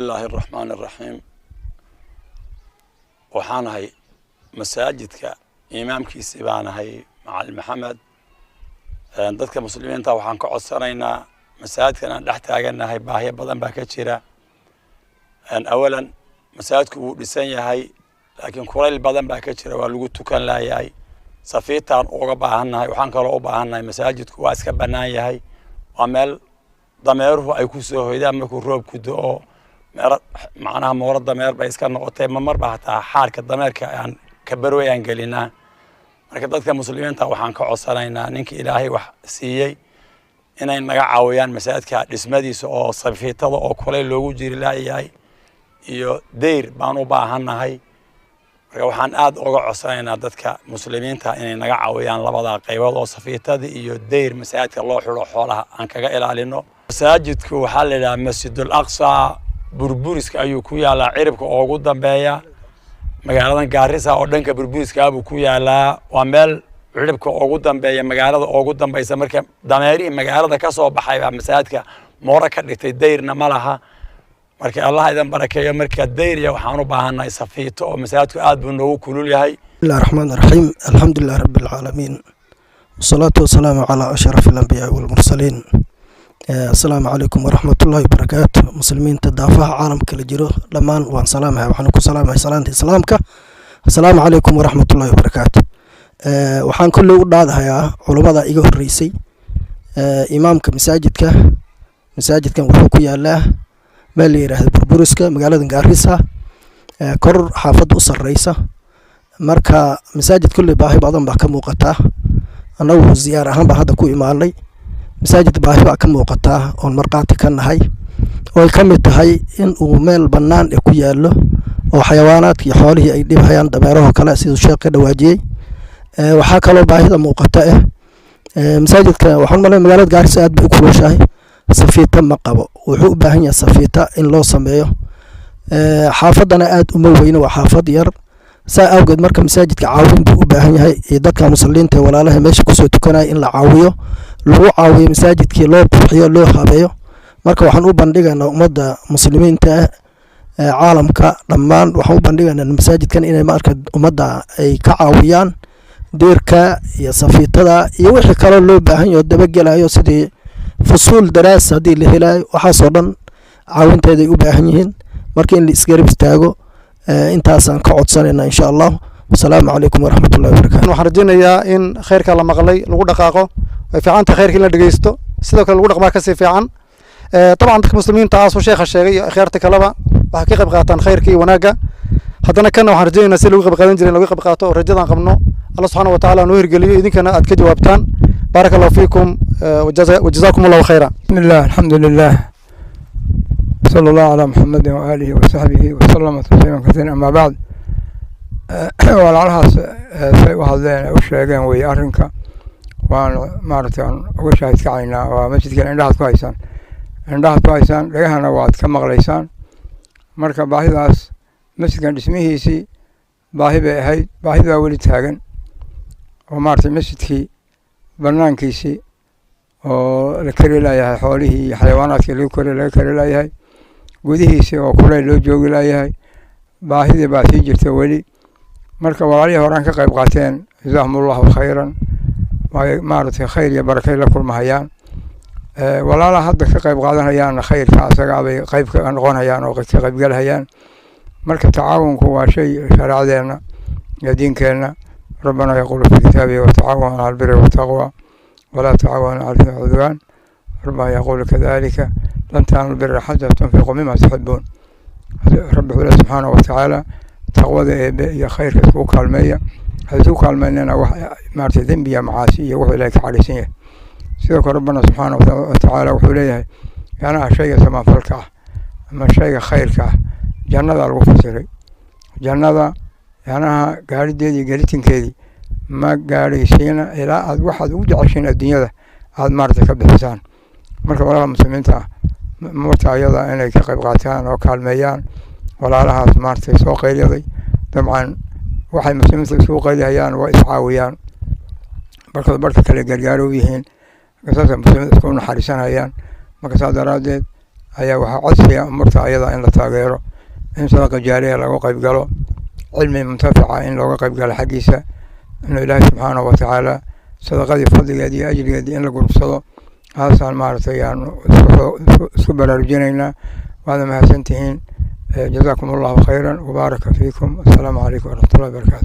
Bismillaahi araxmaani araxiim. Waxaan ahay masaajidka imaamkiisii baan ahay, Macalin Maxamed. Dadka muslimiinta waxaan ka codsanaynaa, masaajidkan aan dhex taagannahay baahyo badan baa ka jira. Awalan, masaajidku wuu dhisan yahay, laakiin kulayl badan baa ka jira, waa lagu tukan laayahay. Safiitaan uga baahannahay. Waxaan kaloo u baahannahay, masaajidku waa iska bannaan yahay, waa meel dameeruhu ay ku soo hoydaan markuu roobku do-o. Meero macnaha mooro dameer bay iska noqotay, ma marba hataa xaarka dameerka aan kabarwey aan gelinaa. Marka dadka muslimiinta waxaan ka codsanaynaa, ninka Ilaahay wax siiyey, inay naga caawiyaan masaajidka dhismadiisa oo safiitada oo kulayl loogu jiri laayahay iyo deyr baan u baahannahay. Marka waxaan aad uga codsanaynaa dadka muslimiinta inay naga caawiyaan labadaa qaybood oo safiitada iyo deyr masaajidka loo xidho, xoolaha aan kaga ilaalino. Masaajidku waxaa la yidhaha Masjidul Aqsa, Burburiska ayuu ku yaalaa, ciribka oo ugu dambeeya magaaladan Gaarisa oo dhanka Burburiskaabuu ku yaalaa. Waa meel ciribka ugu dambeeya, magaalada ugu dambeysa. Marka dameerihii magaalada ka soo baxay baa masaajidka mooro ka dhigtay, dayrna ma laha. Marka Allah idan barakeeyo. Marka dayriya waxaan u baahannahay safiito oo masaajidku aad buu noogu kulul yahay. Bismillahi raxmaan raxiim. Alxamdulilah rabbi alcaalamiin, wasalaatu wasalaamu calaa ashraf alambiyaai walmursaliin. Asalaamu calaykum waraxmatullahi wabarakaatu. Muslimiinta daafaha caalamka kala jiro dhammaan waan salaamahay. Waxaan ku salaamahay salaanta Islaamka: asalaamu calaykum waraxmatullahi wabarakaatu. Waxaan kolley u dhaadahayaa culummada iga horreysay, imaamka masaajidka. Masaajidkan wuxuu ku yaalaa meel la yiraahdo Burburiska, magaalada Gaarisa, kor xaafadda u sarreysa. Marka masaajid kolley baahi badan baa ka muuqataa. Annagu ziyaar ahaan baan hadda ku imaanay. Masaajid baahi baa ka muuqataa oon markhaati ka nahay, oo ay ka mid tahay in uu meel bannaan ku yaallo oo xayawaanaadka iyo xoolihii ay dhibhayaan, dameerahoo kale, siduu sheekh ka dhawaajiyey. Waxaa kaloo baahida muuqata masaajidka, waxaan malay magaalada Gaarisa aad bay u kulushahay, safiita ma qabo. Wuxuu u baahan yahay safiita in loo sameeyo. Xaafaddana aad uma weyno, waa xaafad yar. Saa awgeed marka masaajidka caawin buu u baahan yahay, iyo dadka muslimiinta ee walaalaha meesha kusoo tukanaya in la caawiyo, lagu caawiyo masaajidkii, loo qurxiyo, loo habeeyo. Marka waxaan u bandhigaynaa ummadda muslimiinta ah ee caalamka dhammaan, waxaan u bandhigaynaa masaajidkan inay marka ummadda ay ka caawiyaan deerka iyo safiitada iyo wixii kaloo loo baahan yaho dabagelayo, sidii fusuul daraas haddii la helayo. Waxaasoo dhan caawinteeday u baahan yihiin. Marka in la isgarab istaago intaasaan ka codsanayna, insha Allah. Wasalaamu calaykum waraxmatullahi wabarakatu. Waxaan rajaynayaa in khayrka la maqlay lagu dhaqaaqo. Way fiican tahay khayrka in la dhegeysto, sidoo kale lagu dhaqmaa kasii fiican. Dabcan dadka muslimiinta ah, suu sheekha sheegay iyo akhyaarta kaleba, waxay ka qayb qaataan khayrka iyo wanaagga. Haddana kana waxaan rajaynaynaa si lagu qayb qaadan jiray in lagu qayb qaato, oo rajadaan qabno Allah subxaana wa tacaala noo hirgeliyo, idinkana aad ka jawaabtaan. Baaraka Allahu fiikum wajazaakum Allahu khayra. بسم الله، الحمد لله، صلى الله على محمد وآله وصحبه وسلم تسليما كثيرا، أما بعد. Walaalahaas say u hadleen u sheegeen weeye arrinka. Waan maaragtay aan uga shaahid kacaynaa. Waa masjidkan indhahaad ku haysaan, indhahaad ku haysaan, dhagahana waad ka maqlaysaan. Marka baahidaas masjidkan dhismihiisii baahi bay ahayd, baahidaa weli taagan oo maaragtay masjidkii banaankiisii oo la kari laayahay, xoolihii iyo xayawaanaadkii lagu kori laga kari laayahay, gudihiisii oo kuleyl loo joogi laayahay. Baahidii baa sii jirta weli. Marka walaalihii horaan ka qayb qaateen, jazaahum Allahu khayran, way maaragtay khayr iyo barakay la kulmahayaan. Walaalaha hadda ka qayb qaadanayaanna khayrka asagaabay qayb ka noqonayaan oo ka qaybgalhayaan. Marka tacaawunku waa shay shareecadeenna iyo diinkeenna. ربنا يقول في كتابه: وتعاونوا على البر والتقوى ولا تعاونوا على الإثم والعدوان. ربنا يقول كذلك: لن تنالوا البر حتى تنفقوا مما تحبون. Rabbi wuxuu subxaana wa tacaala taqwada Eebe iyo khayrka iskugu kaalmeeya, waxay isku kaalmeynana wax maaragtay dembiya, macaasi iyo wuxuu Ilahay ka cadhaysan yahay. Sidoo kale Rabbana subxaana wa tacaala wuxuu leeyahay yanaha shayga samafalka ah ama shayga khayrka ah jannada lagu fasiray. Jannada yanaha gaarideedii iyo gelitinkeedii ma gaadhaysiina ilaa aad waxaad ugu jeceshiin adduunyada aad maaragtay ka bixisaan. Marka walaalaha muslimiinta ah marta ayada inay ka qayb qaataan oo kaalmeeyaan walaalahaas maaragtay soo qayliyaday. Dabcan waxay muslimiinta isugu qaylihayaan waa iscaawiyaan, barkood barka kale gargaaro u yihiin, marka saasa muslimiinta isku naxariisanayaan. Marka saas daraaddeed Ayaa waxaa codsiga umurta ayada in la taageero, in sadaqa jaariya lagu qayb galo, cilmi muntafica in looga qayb galo xaggiisa, inuu Ilaahay subxaanahu watacaala sadaqadii fadligeed iyo ajrigeedii in la gurubsado. Haasaan maaragtay yaanu isku baraarujinaynaa. Waadna mahadsantihiin. Jazaakum Allahu khayran wabaaraka fiikum. Assalaamu calaykum waraxmatullahi wabarakaatu.